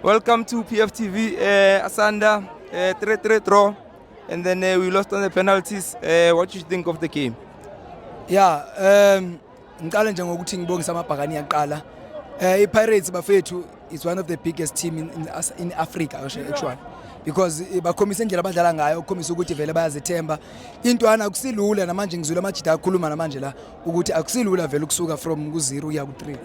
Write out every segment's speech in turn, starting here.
Welcome to PFTV. Asanda, 3-3 draw, and then we lost on the penalties. What do you think of the game? Yeah, ngiqale nje ngokuthi ngibongise amabhakani yaqala. iPirates, bafethu, is one of the biggest team in Africa actually. Because bakhombisa indlela abadlala ngayo, ukukhombisa ukuthi vele bayazethemba. Intwana akusilula namanje, ngizwile amajida akhuluma namanje la ukuthi akusilula vele ukusuka from ku 0 uya ku 3.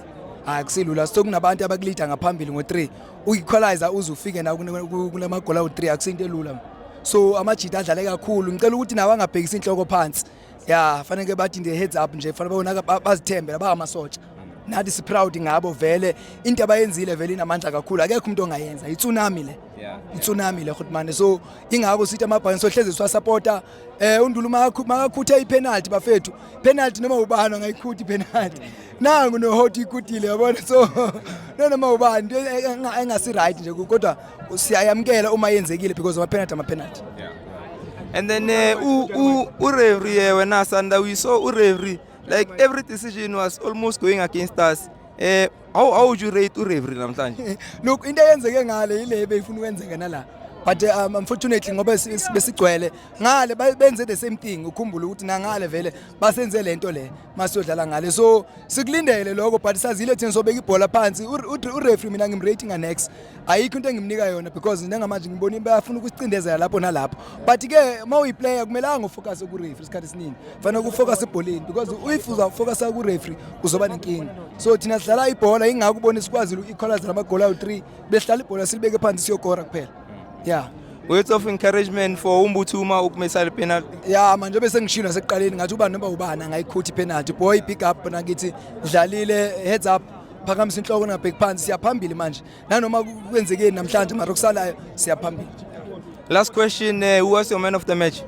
Hayi, akusilula. So kunabantu abakulida ngaphambili ngo3. Uequalizer uze ufike na kulamagola u3, akusinto elula. So amajida adlale kakhulu. Ngicela ukuthi nawo angabhekisi inhloko phansi. Ya, fanele bathi nje heads up nje, fanele babona bazithembe abangamasotsha. Nathi si proud ngabo vele. Into abayenzile vele inamandla kakhulu, akekho umuntu ongayenza. Itsunami le. Itsunami le, Khutmane. So ingakho sithi amabhakani sohleze siwasupporta. UNdulu makakhuthe ipenalty, bafethu, penalty noma ubani angayikhutha ipenalty. Nangu no hot ikutile, yabona. So no noma ubani, into engasi right nje, kodwa siyayamkela uma yenzekile because ama penalty, ama penalty. And then u referee, when Asanda, we saw u referee, like every decision was almost going against us. How would you rate u referee namhlanje? Look, into eyenzeke ngale ile beyifuna ukwenzeka nala, but unfortunately ngoba besigcwele ngale, benze the same thing. Ukhumbule ukuthi nangale vele basenze lento le masiyodlala ngale, so sikulindele lokho, but sazile thina sobeka ibhola phansi. U-referee mina ngimrating next, ayikho into engimnika yona because njengamanje ngibona bayafuna ukusicindezela lapho nalapho. But ke uma uyiplayer kumelanga ufocus ku-referee isikhathi esiningi, fanele ukufocus ebholeni because if uzawufocus ku-referee uzoba nenkinga. So thina sidlala ibhola, ingakho ubone sikwazile uku-equalize namagoli awu-3. Besidlala ibhola, silibeke phansi, siyokora kuphela, yeah. Words of encouragement for uMbuthuma ukumisa le penalty. Ya, manje bese ngishilo nasekuqaleni, ngathi uba noma ubani angayikhutha ipenalty. Boy, big up nakithi, dlalile, heads up, phakamisa inhloko, nabheki phansi, siyaphambili manje nanoma kwenzekeni namhlanje, mara kusalayo siyaphambili. Last question, who was your man of the match?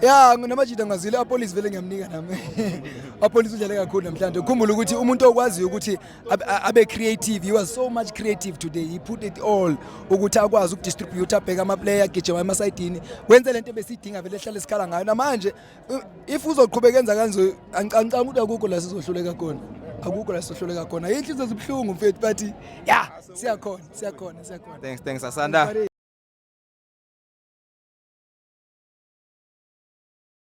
Ya, namajida ngazile Appollis, vele ngiyamnika nami. Appollis udlale kakhulu namhlanje. Ukhumbule ukuthi umuntu okwaziyo ukuthi abe creative, he was so much creative today. He put it all ukuthi akwazi ukudistribute, abheke ama player, agijima emasayidini, wenze lento ebesiyidinga vele, ehlale sikhala ngayo namanje. If uzoqhubeka enza kanje, angicanga ukuthi akukho la sizohluleka khona, akukho la sizohluleka khona. Inhliziyo zibuhlungu, mfethu, but ya, siyakhona, siyakhona, siyakhona. Thanks, thanks, Asanda.